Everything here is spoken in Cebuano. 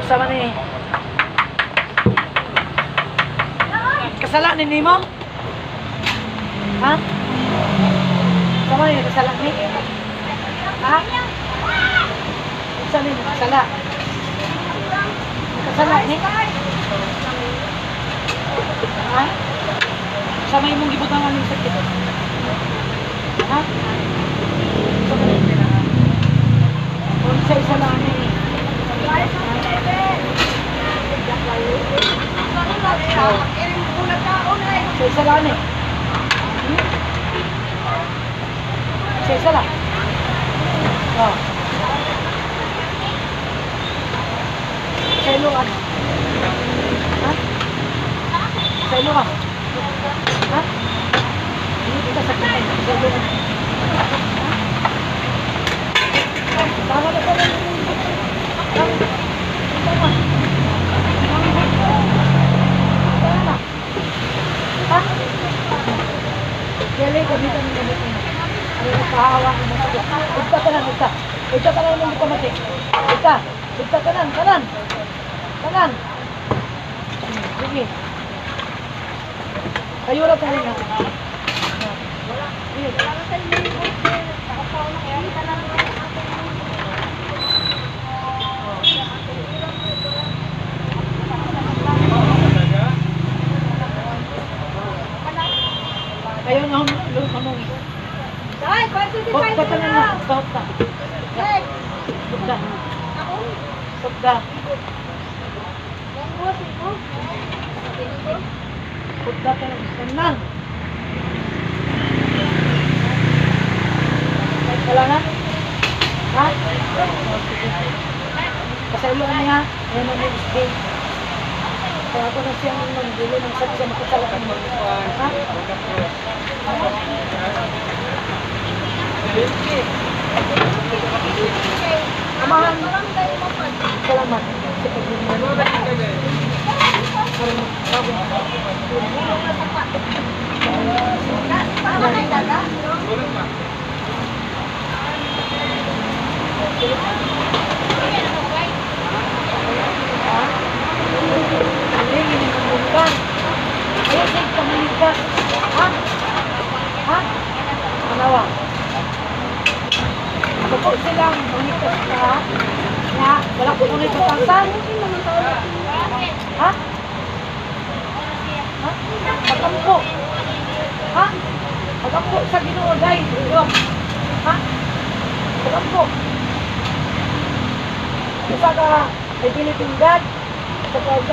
Sama ni. Kasalanan nimo? Ha? Sama ni kasala ni? Ha? Sa ni kasala? Kasala ni? Ha? Sa may imong gibutangan ning sakit? Ha? Sa may Unsa isa lang ni? Sa isa lang ni. Sa isa lang. Oh. Sa iluan. Ha? Sa iluan. Ha? Hindi ka sakit. Sa iluan. Tama na pala. Tama. Tama. Ha? Kaya gamitan ng gamit mo. Ano yung pahawa mo sa Ugta tanan, ugta. Ugta tanan mo kamati. Ugta. Ugta tanan, tanan. Tanan. Sige. Kayo ra tayo na. Sige. Kayo na humulong. Ay, Hugta tanan na. Hugta, hugta. Hugta. Hugta. Hugta tanan. Tanan. Wala na? Ha? Pasaylo niya. Ayan ang next day. Kaya ako na siyang manggilo ng sakya makasalakan mo. Ha? Amahan. Salamat. Sa Ayaw sa pamilya. Ha? Ha? Manawa. Tuko silang mangitas ka. Na, wala ko ulit sa. Ha? Ha? Pagampo. Ha? Pagampo sa Ginoo dai. Ha? Pagampo. Usa ka I believe in God. Sa God.